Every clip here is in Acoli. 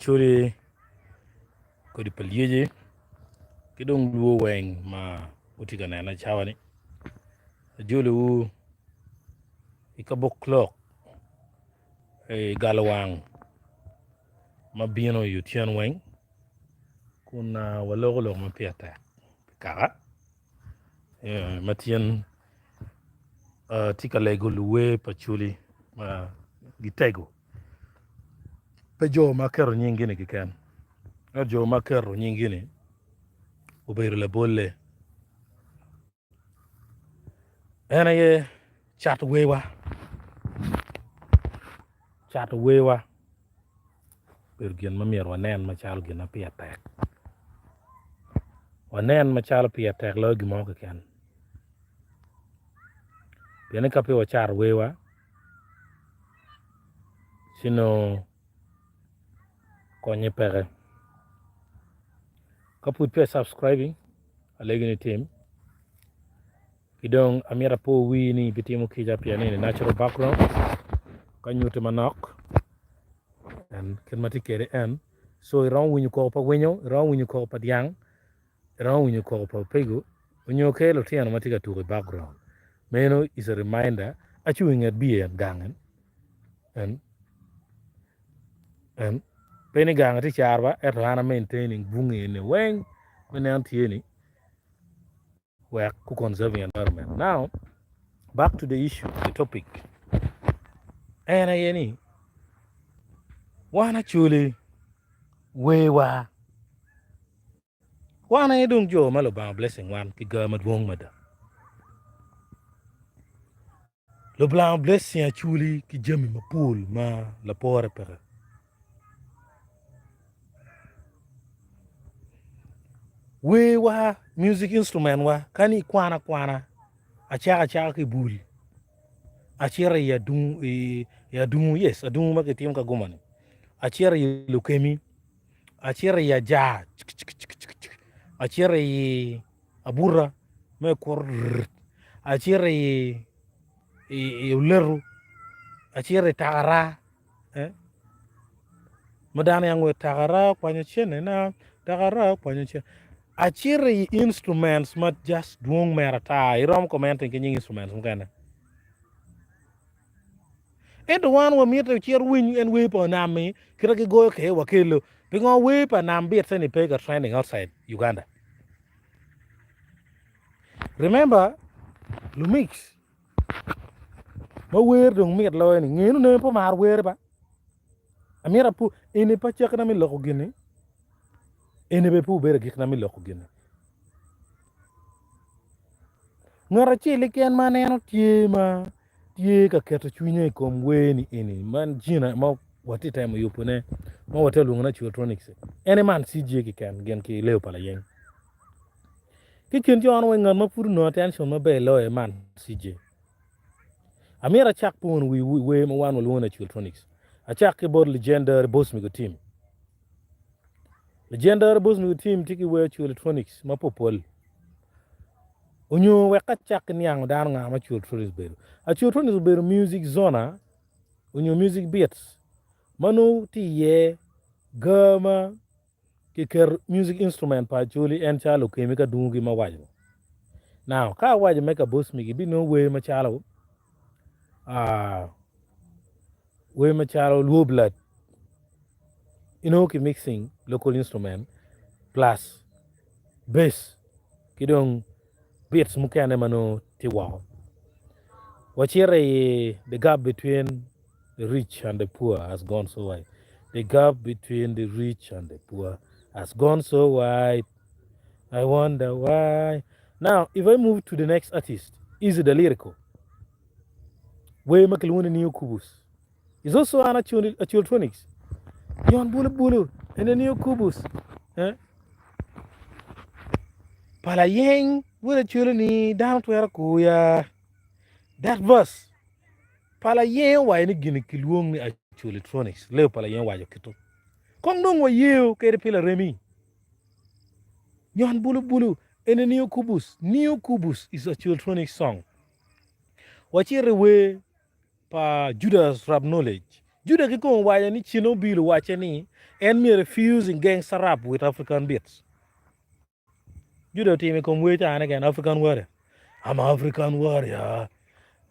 Acholi kodi pa lyeci ki dong luo weng ma wutye ka nene cawa-ni ajolowu i kabuk lok i galowang ma bino i otyeno weng kun waloko lok ma pire tek pi kaka ma tyen tye ka lego luwer pa Acholi ma gitego pe jo ma keto nyinggi-ni keken ento jo ma keto nyinggi-ni obedo labolle en aye cato werwa cato werwa obedo gin ma myero wanen macalo gin ma pire tek wanen macalo pire tek loyo gin mo keken pien ni ka pe wacato werwa ci nongo konye peke. Ka pud peya i subscribing alegi ni itim ki dong amito apo wii ni ibitimo kica pien ni natural background ka nyutte manok en kit ma tye kwede en so iromo winyo koko pa winyo iromo winyo koko pa dyang iromo winyo koko pa opego onyo ki lutino ma tye ka tuko i background meno is a reminder acung i nget biye gang en en en pe ni gang tye caro ba ento an a maintaining bungi eni weng ma ineno tye ni wek gu conserving environment now back to the issue the topic en aye ni wan acholi werwa Wan aye dong jo ma Lubanga blessing wan ki gar madwong mada. Lubanga blessing acwali ki jami mapol ma lapore peke. Werwa, music instrument wa, kani ikwana akwana, acako acaka ki bul, acito i adungu, i adungu, yes, adungu ma kitimo ki aguma-ni, acito i lukemi, acito i ajar acito i abuta me ekuto acito i oleto acito i takara ma dano yam wero takara okwanyo centena takara okwanyo cente acito i instruments ma just dwong mere ata iromo commenting ki nying instruments mukene. Ento wan wamito ocit winy en wer pa nam-mi kite gigoyo kwede wakelo. Pingo wer pa nam bitte ni pe ka trending outside Uganda? Remember Lumix ma wer dong mit loyo ni nge ni onongo pe omaro wer ba. Amito apu eni pe acakina me loko gini eni bene pe obedo agikina me loko gini. Ngat acel keken ma aneno tye ma tye ka keto cwinye i kom wer ni eni ma jina ma watye temo yubone ma watye ka lwongo ni Acuatronics en aye man CJ keken gin ki Leo pa Layeng. Ki i kin jo man weng ngat ma pud onongo attention maber loyo aye man CJ. Amyero acak pwono wi wer ma wan walwongo ni Acuatronics. Acak ki bot Legendary Boss Migo Team. Legendary Boss Migo Team tye ki wer Acuatronics mapopol. Onyo wek acak ki niango dano nga ma Acuatronics obedo. Acuatronics obedo music zona onyo music beats ma nongo tye iye ga ma kiketo music instrument pa Acholi en calo okemi ka dungugi ma waco. Now ka awaco me ka Bosmic ibinongo wer macalo ah, wer macalo Luo Blood inongo ki mixing local instrument plus bass ki dong beats mukene ma nongo tye woko. Wacito i the gap between the rich and the poor has gone so wide. The gap between the rich and the poor has gone so wide. I wonder why. Now, if I move to the next artist, Easy the Lyrical, wer ma kilwongo ni Neo Kubus. Is also an Acuatronics. Yon bulu bulu en a Neo Kubus. Eh? Pala yeng wod acwelo ni dano twero kuya. That verse. Pala yeng owaco ni gini kilwong ni Acuatronics. Leo pala yeng owaco kito. Kong dong wayeo kede pi laremi. Nyon bulu bulu en a Neo Kubus. Neo Kubus is Acuatronics song. Wacito i wer pa Judas Rap Knowledge. Juda kikome owaco ni Chino Bill owacce ni en myero efusing gangsta rap with African beats. Juda otimo i kom wer cane keken African warrior. I'm a African warrior.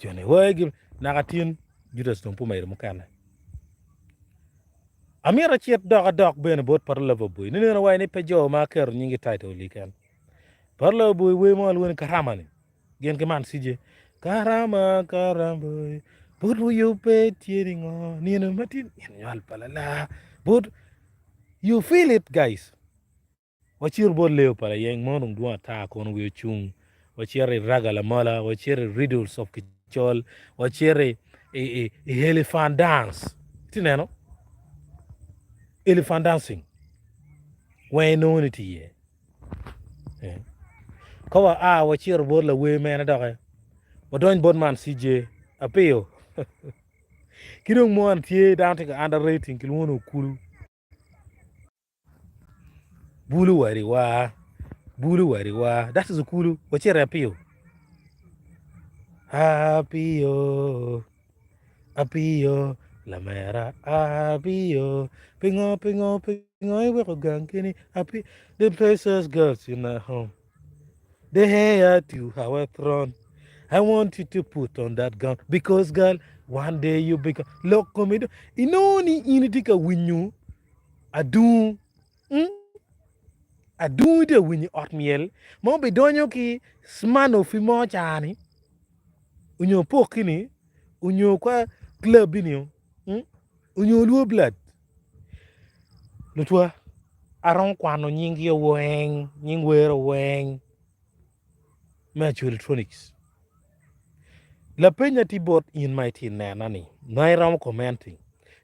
Joni wer gi naka tin Judas dong pe omedo mukene. Amito acit dok adok bene bot Pato Lover Boy. Nineno waci ni pe jo ma aketo nying i title keken. Pato Lover Boy wer mo alwongo ni Karama ni. Gin ki man CJ. Karama karama but wuyubbe tye ni ngo nino ma tye nywal pa lala but you feel it guys. Wacito bot Leo pa layeng mo dong dwong ata kono wiye ocung, wacito i Raga Lamola, wacito i Riddles of Kicol, wacito i, i, i, i Elephant Dance. Itye neno? Elephant Dancing. Weng inongo ni tye iye. Eh. Ka wa a wacito bot lawer mene doki, wadony bot man CJ Apiyo. Ki dong mo tye dano tye ka underrating kilwongo ni Okulu. Bulu wari wa, bulu wari wa, that is Okulu, wacito i Apiyo. Apiyo, Apiyo, lamera, Apiyo, pingo, pingo, pingo iweko gang keni, Apiyo, the precious girls in our home, the hair to our throne. I want you to put on that gown because girl, one day you become lok komi do inongo ni in itye ka winyo Adungu Adungu itye ka winyo i ot myel ma obidonyo ki Smirnoff mo ca-ni onyo pokki-ni onyo kwa club-ni onyo Luo Blood. Lutwa aromo kwano nyinggi weng, nying wero weng me Acholi Tronics. Lapenya tye bot in ma itye nena ni ma iromo commenting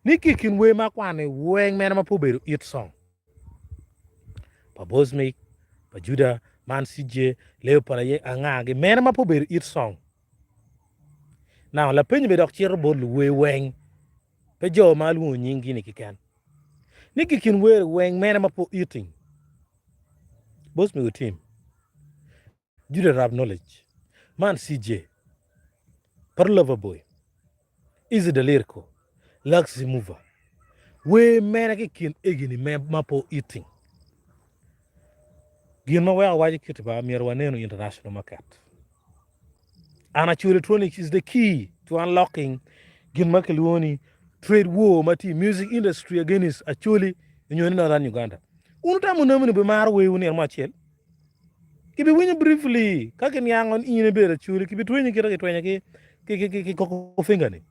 ni ki kin wer ma akwano ni weng mene ma pe obedo it song pa Bosmic, pa Juda, Man CJ, Leo pa Laye anga gi mene ma pe obedo it song. Now lapenya bene dok cito bot luwer weng pe jo ma alwongo nying gi ni keken ni ki kin wer weng mene ma pe eating Bosmic otim. Juda Rap Knowledge, Man CJ, Par Lover Boy, Easy Da Lyrical, Luxy Mover, Wer mene ki kin egini me ma pe oiting? Gin ma weko awaco kiti ba myero wanenu international market. And actually electronics is the key to unlocking gin ma kilwongo ni trade war ma tye i music industry against Acholi nyo ni Northern Uganda. Un wutamo nami ni bimaro werwu nino mo acel? Kibiwinyo briefly ka kiniango ni in ibedo acholi kibitwenyi kita kitwenyo ki ki ki ki koko finger ni.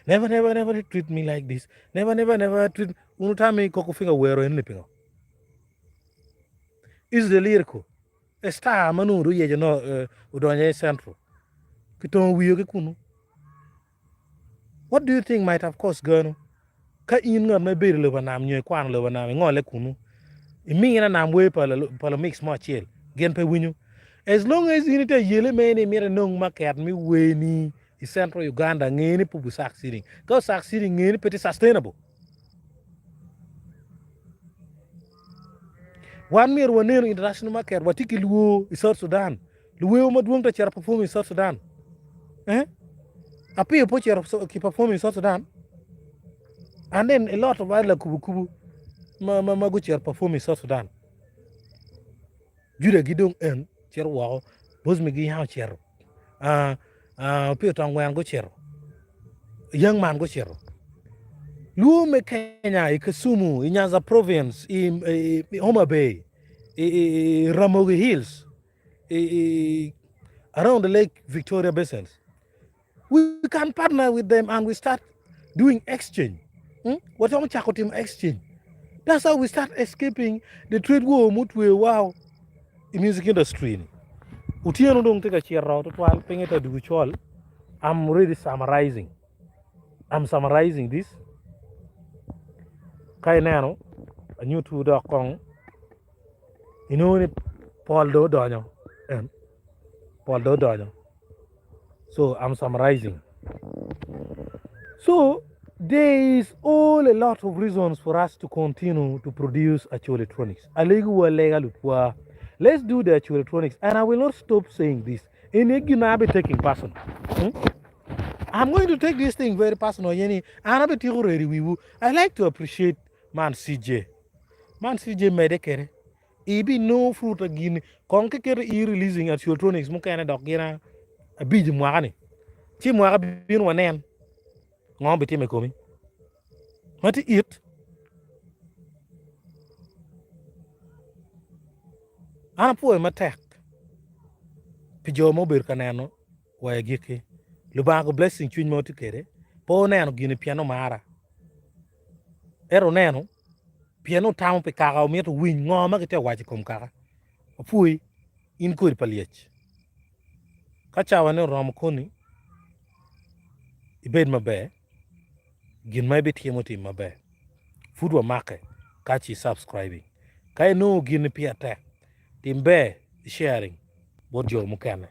Never never never treat me like this. Never never never treat un wutamo ni koko finger wero en ni pingo? Is the lyrical a star ma nongo oyeco no odonyo i central kitongo wiye ki kunu. What do you think might have caused gano? Ka in ngat ma ibedo i lobo nam nyo ikwano lobo nam ingole kunu, imine nam wer pa pa lumix mo acel, gin pe winyo. As long as in itye ayele me ni imito inong market me werni i central Uganda, nge ni pe obi succeeding. Ka o succeeding, nge ni pe tye sustainable. Wan myero wanenu international market, watye ki lwor i South Sudan. Luwewo madwong te cito perform i South Sudan. Eh? Apiyo pe ocito ki perform i South Sudan. And then a lot of other kubu kubu ma ma ma gucito perform i South Sudan. Juda gi dong en cito woko. Bosmi gi yam ocito. Ah, ah, Opiyo Tongwen gucito. Young man gucito. Luo me Kenya i Kisumu, i Nyanza province, i, i, i Homa Bay, i, i, i Ramogi Hills. i, around the Lake Victoria basins. We can partner with them and we start doing exchange. Hmm? Watamo chako timo exchange. That's how we start escaping the trade war mutwe wow i music industry ni. Otieno dong tye ka cito tutwal pinge ta dugu col. I'm already summarizing. I'm summarizing this. Ka ineno anyutu dok kong Inongo ni pol dong odonyo en pol dong odonyo so I'm summarizing so there is all a lot of reasons for us to continue to produce Acholitronics alego alega lutwa let's do the Acholitronics and I will not stop saying this eni gin ma abi taking personal hmm? I'm going to take this thing very personal ye ni an abitiko redo i wiwu. I like to appreciate man CJ. Man CJ mede kede. Ibi nongo fruit a gini kong ki keto i releasing at Sholtronics mukene dok gin abic i mwaka ni. Ci mwaka bino wanen ngo bitime i komi. Ma tye it. An apwoyo matek pi jo ma obedo ka neno wa i agikki. Lubanga go blessing cwiny ma watye kwede. Pe oneno gini pien omara. Ento oneno pien otamo pi kaka omito winy ngo ma gitye ka waco i kom kaka. Apwoyi in kodi pa lyec. Ka cawane oromo koni, ibed maber, gin ma ibitimo tim maber. Pud wamake ka ci subscribing. Ka inongo gin-ni pire tek, tim ber i sharing bot jo mukene.